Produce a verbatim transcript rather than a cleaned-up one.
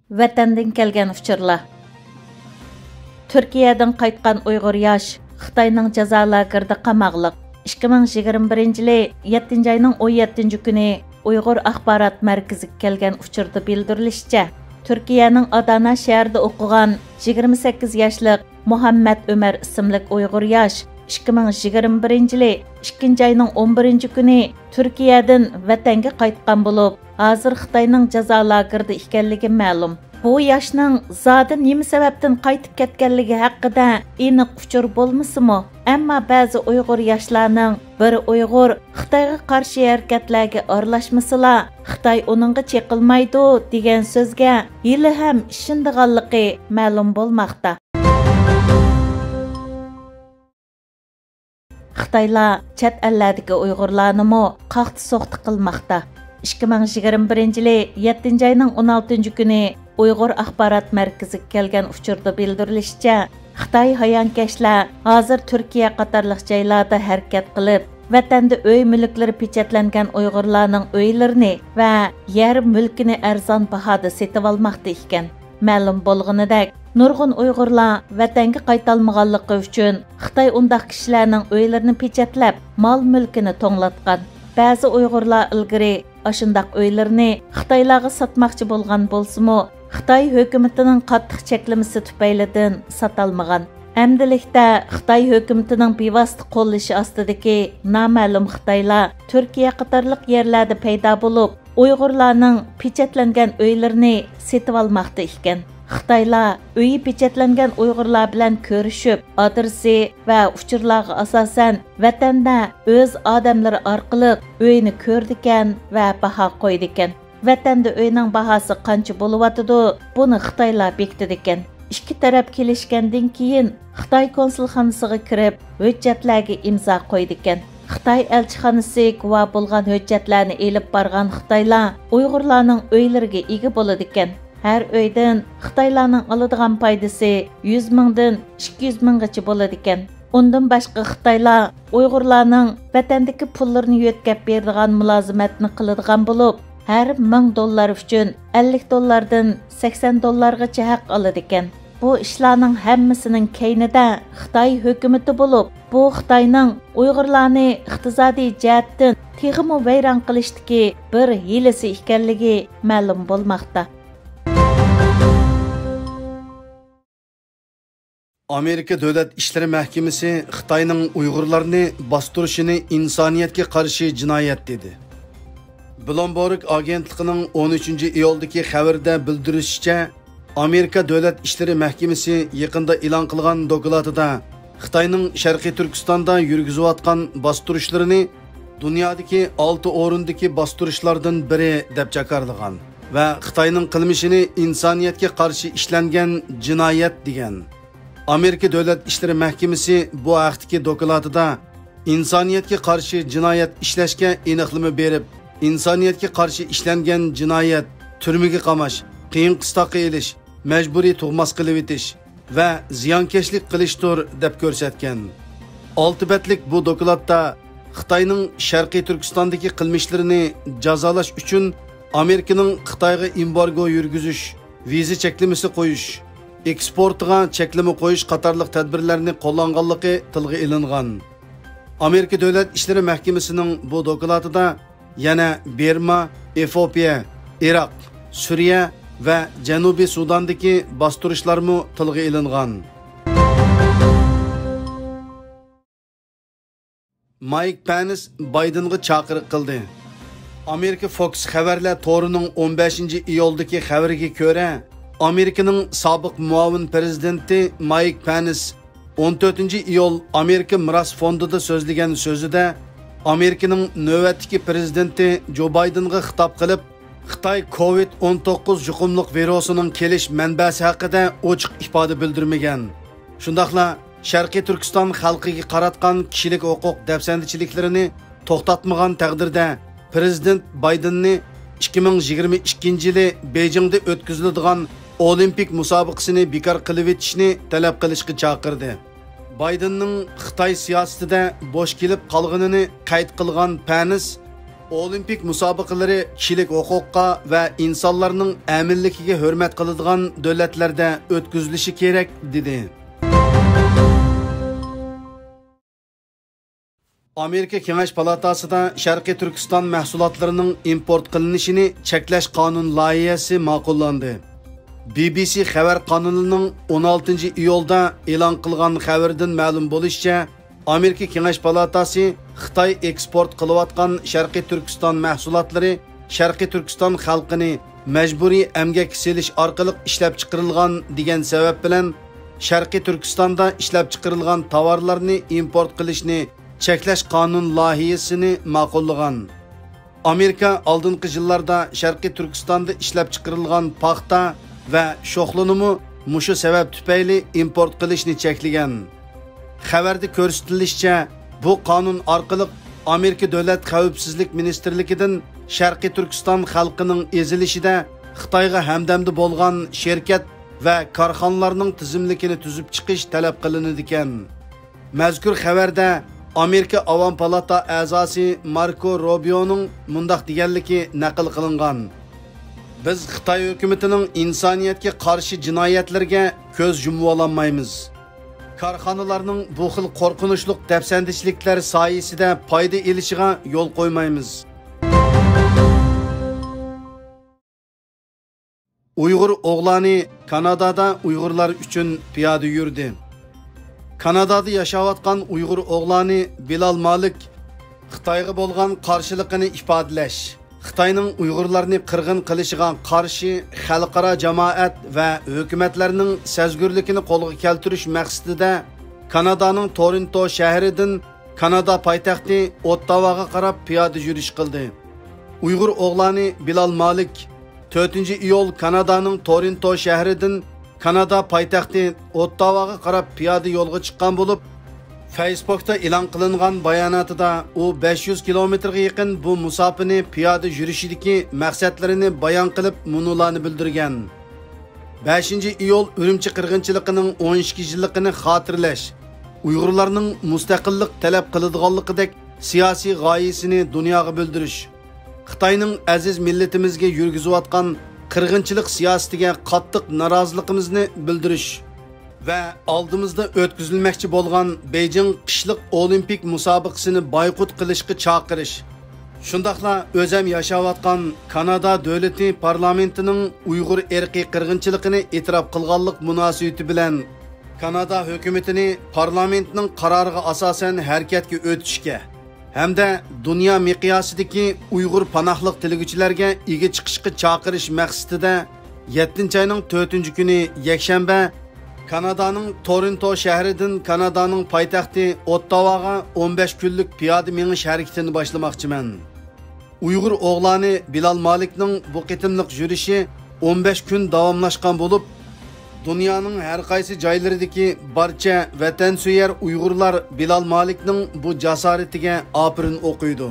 ۋەتەندىن كەلگەن ئۇچۇرلار. تۈركىيەدىن قايتقان ئۇيغۇر ياش خىتاينىڭ جازا لاگېرىدا قاماقلىق. ئىككى مىڭ يىگىرمە بىرىنچى يىلى يەتتىنچى ئاينىڭ ئون يەتتىنچى كۈنى ئۇيغۇر ئاخبارات مەركىزىگە كەلگەن ئۇچۇردا بىلدۈرۈلۈشىچە، تۈركىيەنىڭ ئادانا شەھىرىدە ئوقۇغان يىگىرمە سەككىز ياشلىق مۇھەممەت ئۆمەر ئىسىملىك ئۇيغۇر ياش ئىككى مىڭ يىگىرمە بىرىنچى يىلى ئىككىنچى ئاينىڭ ئون بىرىنچى كۈنى تۈركىيەدىن ۋەتەنگە قايتقان بولۇپ، ھازىر خىتاينىڭ جازا لاگېرىدا ئىكەنلىكى مەلۇم. بۇ ياشنىڭ زادى نېمە سەۋەبتىن قايتىپ كەتكەنلىكى ھەققىدە ئېنىق ئۇچۇر بولمىسىمۇ، ئەمما بەزى ئۇيغۇر ياشلارنىڭ بىر ئۇيغۇر خىتايغا قارشى ھەرىكەتلەرگە ئارىلاشمىسىلا، خىتاي ئۇنىڭغا چېقىلمايدۇ دېگەن سۆزگە ھېلىھەم ئىشىنىدىغانلىقى مەلۇم بولماقتا. خىتايلار چەت ئەللەردىكى ئۇيغۇرلارنىمۇ قاقتى-سوقتى قىلماقتا. ئىككى مىڭ يىگىرمە بىرىنچى يىلى يەتتىنچى ئاينىڭ ئون ئالتىنچى كۈنى ئۇيغۇر ئاخبارات مەركىزىگە كەلگەن ئۇچۇردا بىلدۈرۈلۈشىچە، خىتاي ھايانكەشلەر ھازىر تۈركىيە قاتارلىق جايلاردا ھەرىكەت قىلىپ، ۋەتەندە ئۆي مۈلۈكلىرى پېچەتلەنگەن ئۇيغۇرلارنىڭ ئۆيلىرىنى ۋە يەر مۈلكىنى ئەرزان باھادا سېتىۋالماقتا ئىكەن. مەلۇم بولغىنىدەك، نۇرغۇن ئۇيغۇرلار ۋەتەنگە قايتالمىغانلىقى ئۈچۈن، خىتاي ئۇنداق كىشىلەرنىڭ ئۆيلىرىنى پېچەتلەپ، مال-مۈلكىنى توڭلاتقان. بەزى ئۇيغۇرلار ئىلگىرى ئاشۇنداق ئۆيلىرىنى خىتايلارغا ساتماقچى بولغان بولسىمۇ، خىتاي ھۆكۈمىتىنىڭ قاتتىق چەكلىمىسى تۈپەيلىدىن ساتالمىغان. ئەمدىلىكتە خىتاي ھۆكۈمىتىنىڭ بىۋاسىتە قوللىشى ئاستىدىكى نامەلۇم خىتايلار تۈركىيە قاتارلىق يەرلەردە پەيدا بولۇپ، ئۇيغۇرلارنىڭ پېچەتلەنگەن ئۆيلىرىنى سېتىۋالماقتا ئىكەن. خىتايلار ئۆيى پېچەتلەنگەن ئۇيغۇرلار بىلەن كۆرۈشۈپ، ئادرېسى ۋە ئۇچۇرلارغا ئاساسەن، ۋەتەندە ئۆز ئادەملىرى ئارقىلىق ئۆينى كۆرىدىكەن ۋە باھا قويىدىكەن. ۋەتەندە ئۆينىڭ باھاسى قانچە بولۇۋاتىدۇ، بۇنى خىتايلار بېكىتىدىكەن. ئىككى تەرەپ كېلىشكەندىن كېيىن، خىتاي كونسۇلخانىسىغا كىرىپ، ھۆججەتلەرگە ئىمزا قويىدىكەن. خىتاي ئەلچىخانىسى گۇۋاھ بولغان ھۆججەتلەرنى ئېلىپ بارغان خىتايلار ئۇيغۇرلارنىڭ ئۆيلىرىگە ئىگە بولىدىكەن. ھەر ئۆيدىن خىتايلارنىڭ ئالىدىغان پايدىسى يۈز مىڭدىن ئىككى يۈز مىڭغىچە بولىدىكەن. ئۇندىن باشقا خىتايلار ئۇيغۇرلارنىڭ ۋەتەندىكى پۇللىرىنى يۆتكەپ بېرىدىغان مۇلازىمەتنى قىلىدىغان بولۇپ، ھەر مىڭ دوللار ئۈچۈن ئەللىك دوللاردىن سەكسەن دوللارغىچە ھەق ئالىدىكەن. بۇ ئىشلارنىڭ ھەممىسىنىڭ كەينىدە خىتاي ھۆكۈمىتى بولۇپ، بۇ خىتاينىڭ ئۇيغۇرلارنى ئىقتىسادىي جەھەتتىن تېخىمۇ ۋەيران قىلىشتىكى بىر ھىيلىسى ئىكەنلىكى مەلۇم بولماقتا. ئامېرىكا دۆلەت ئىشلىرى مەھكىمىسى خىتاينىڭ ئۇيغۇرلارنى باستۇرۇشىنى ئىنسانىيەتكە قارشى جىنايەت دېدى. بلومبېرگ ئاگېنتلىقىنىڭ ئون ئۈچىنچى ئىيۇلدىكى خەۋىرىدە بىلدۈرۈشىچە، ئامېرىكا دۆلەت ئىشلىرى مەھكىمىسى يېقىندا ئېلان قىلغان دوكلاتىدا خىتاينىڭ شەرقىي تۈركىستاندا يۈرگۈزۈۋاتقان باستۇرۇشلىرىنى دۇنيادىكى ئالتە ئورۇندىكى باستۇرۇشلاردىن بىرى دەپ جاكارلىغان ۋە خىتاينىڭ قىلمىشىنى ئىنسانىيەتكە قارشى ئىشلەنگەن جىنايەت دېگەن. ئامېرىكا دۆلەت ئىشلىرى مەھكىمىسى بۇ ھەقتىكى دوكلاتىدا ئىنسانىيەتكە قارشى جىنايەت ئىشلەشكە ئېنىقلىما بېرىپ، ئىنسانىيەتكە قارشى ئىشلەنگەن جىنايەت، تۈرمىگە قاماش، قىيىن قىستاققا ئېلىش، مەجبۇرىي تۇغماس قىلىۋېتىش ۋە زىيانكەشلىك قىلىشتۇر، دەپ كۆرسەتكەن. ئالتە بەتلىك بۇ دوكلاتتا خىتاينىڭ شەرقىي تۈركىستاندىكى قىلمىشلىرىنى جازالاش ئۈچۈن ئامېرىكىنىڭ خىتايغا ئېمبارگو يۈرگۈزۈش، ۋىزا چەكلىمىسى قويۇش، ئېكسپورتىغا چەكلىمە قويۇش قاتارلىق تەدبىرلەرنى قوللانغانلىقى تىلغا ئېلىنغان. ئامېرىكا دۆلەت ئىشلىرى مەھكىمىسىنىڭ بۇ دوكلاتىدا يەنە بىرما، ئېفىئوپىيە، ئىراق، سۈرىيە ۋە جەنۇبىي سۇداندىكى باستۇرۇشلارمۇ تىلغا ئېلىنغان. مايك پېنس بايدېنغا چاقىرىق قىلدى. ئامېرىكا فوكس خەۋەرلەر تورىنىڭ ئون بەشىنچى ئىيۇلدىكى خەۋىرىگە كۆرە، ئامېرىكىنىڭ سابىق مۇئاۋىن پىرېزىدېنتى مايك پېنس ئون تۆتىنچى ئىيۇل ئامېرىكا مىراس فوندىدا سۆزلىگەن سۆزىدە، ئامېرىكىنىڭ نۆۋەتتىكى پىرېزىدېنتى جو بايدېنغا خىتاب قىلىپ، خىتاي كوۋىد ئون توققۇز يۇقۇملۇق ۋىرۇسىنىڭ كېلىش مەنبەسى ھەققىدە ئوچۇق ئىپادە بىلدۈرمىگەن. شۇنداقلا شەرقىي تۈركىستان خەلقىگە قاراتقان كىشىلىك ھوقۇق دەپسەندىچىلىكلىرىنى توختاتمىغان تەقدىردە، پىرېزىدېنت بايدېننى ئىككى مىڭ يىگىرمە ئىككىنچى يىلى بېيجىڭدا ئۆتكۈزۈلىدىغان ئولىمپىك مۇسابىقىسىنى بىكار قىلىۋېتىشنى تەلەپ قىلىشقا چاقىردى. بايدېننىڭ خىتاي سىياسىتىدە بوش كېلىپ قالغىنىنى قەيت قىلغان پېنس، ئولىمپىك مۇسابىقىلىرى كىشىلىك ھوقۇققا ۋە ئىنسانلارنىڭ ئەمىنلىكىگە ھۆرمەت قىلىدىغان دۆلەتلەردە ئۆتكۈزۈلۈشى كېرەك، دېدى. ئامېرىكا كېڭەش پالاتاسىدا شەرقىي تۈركىستان مەھسۇلاتلىرىنىڭ ئىمپورت قىلىنىشىنى چەكلەش قانۇن لايىھەسى ماقۇللاندى. بى بى سى خەۋەر قانىلىنىڭ ئون ئالتىنچى ئىيۇلدا ئېلان قىلغان خەۋىرىدىن مەلۇم بولۇشىچە، ئامېرىكا كېڭەش پالاتاسى خىتاي ئېكسپورت قىلىۋاتقان شەرقىي تۈركىستان مەھسۇلاتلىرى شەرقىي تۈركىستان خەلقىنى مەجبۇرىي ئەمگەككە سېلىش ئارقىلىق ئىشلەپچىقىرىلغان دېگەن سەۋەب بىلەن، شەرقىي تۈركىستاندا ئىشلەپچىقىرىلغان تاۋارلارنى ئىمپورت قىلىشنى چەكلەش قانۇن لايىھەسىنى ماقۇللىغان. ئامېرىكا ئالدىنقى يىللاردا شەرقىي تۈركىستاندا ئىشلەپچىقىرىلغان پاختا ۋە شوخلىنىمۇ مۇشۇ سەۋەب تۈپەيلى ئىمپورت قىلىشنى چەكلىگەن. خەۋەردە كۆرسىتىلىشىچە، بۇ قانۇن ئارقىلىق ئامېرىكا دۆلەت خەۋپسىزلىك مىنىستىرلىكىدىن شەرقىي تۈركىستان خەلقىنىڭ ئېزىلىشىدە خىتايغا ھەمدەمدە بولغان شىركەت ۋە كارخانىلارنىڭ تىزىملىكىنى تۈزۈپ چىقىش تەلەپ قىلىنىدىكەن. مەزكۇر خەۋەردە ئامېرىكا ئاۋام پالاتا ئەزاسى ماركو روبىيونىڭ مۇنداق دېگەنلىكى نەقىل قىلىنغان: «بىز خىتاي ھۆكۈمىتىنىڭ ئىنسانىيەتكە قارشى جىنايەتلىرىگە كۆز يۇمۇۋالالمايمىز. كارخانىلارنىڭ بۇ خىل قورقۇنچلۇق دەپسەندىچىلىكلەر سايىسىدە پايدا ئېلىشىغا يول قويمايمىز.» ئۇيغۇر ئوغلانى كانادادا ئۇيغۇرلار ئۈچۈن پىيادە يۈردى. كانادادا ياشاۋاتقان ئۇيغۇر ئوغلانى بىلال مالىك خىتايغا بولغان قارشىلىقىنى ئىپادىلەش، خىتاينىڭ ئۇيغۇرلارنى قىرغىن قىلىشىغا قارشى خەلقئارا جامائەت ۋە ھۆكۈمەتلەرنىڭ سەزگۈرلۈكىنى قولغا كەلتۈرۈش مەقسىتىدە كانادانىڭ تورونتو شەھىرىدىن كانادا پايتەختى ئوتتاۋاغا قاراپ پىيادە يۈرۈش قىلدى. ئۇيغۇر ئوغلانى بىلال مالىك تۆتىنچى ئىيۇل كانادانىڭ تورونتو شەھىرىدىن كانادا پايتەختى ئوتتاۋاغا قاراپ پىيادە يولغا چىققان بولۇپ، فەيسبۇكتا ئېلان قىلىنغان باياناتىدا ئۇ بەش يۈز كىلومېتىرغا يېقىن بۇ مۇساپىنى پىيادە يۈرۈشىدىكى مەقسەتلىرىنى بايان قىلىپ، مۇنۇلارنى بىلدۈرگەن: بەشىنچى ئىيۇل ئۈرۈمچى قىرغىنچىلىقىنىڭ ئون ئىككى يىللىقىنى خاتىرىلەش، ئۇيغۇرلارنىڭ مۇستەقىللىق تەلەپ قىلىدىغانلىقىدەك سىياسىي غايىسىنى دۇنياغا بىلدۈرۈش، خىتاينىڭ ئەزىز مىللىتىمىزگە يۈرگۈزۈۋاتقان قىرغىنچىلىق سىياسىتىگە قاتتىق نارازىلىقىمىزنى بىلدۈرۈش ۋە ئالدىمىزدا ئۆتكۈزۈلمەكچى بولغان بېيجىڭ قىشلىق ئولىمپىك مۇسابىقىسىنى بايقۇت قىلىشقا چاقىرىش، شۇنداقلا ئۆزەم ياشاۋاتقان كانادا دۆلىتى پارلامېنتىنىڭ ئۇيغۇر ئىرقىي قىرغىنچىلىقىنى ئېتىراپ قىلغانلىق مۇناسىۋىتى بىلەن كانادا ھۆكۈمىتىنى پارلامېنتنىڭ قارارىغا ئاساسەن ھەرىكەتكە ئۆتۈشكە ھەمدە دۇنيا مىقياسىدىكى ئۇيغۇر پاناھلىق تىلىگۈچىلەرگە ئىگە چىقىشقا چاقىرىش مەقسىتىدە، يەتتىنچى ئاينىڭ تۆتىنچى كۈنى يەكشەنبە كانادانىڭ تورونتو شەھىرىدىن كانادانىڭ پايتەختى ئوتتاۋاغا ئون بەش كۈنلۈك پىيادە مېڭىش ھەرىكىتىنى باشلىماقچىمەن. ئۇيغۇر ئوغلانى بىلال مالىكنىڭ بۇ قېتىملىق يۈرۈشى ئون بەش كۈن داۋاملاشقان بولۇپ، دۇنيانىڭ ھەر قايسى جايلىرىدىكى بارچە ۋەتەنسۆيەر ئۇيغۇرلار بىلال مالىكنىڭ بۇ جاسارىتىگە ئاپىرىن ئوقۇيدۇ.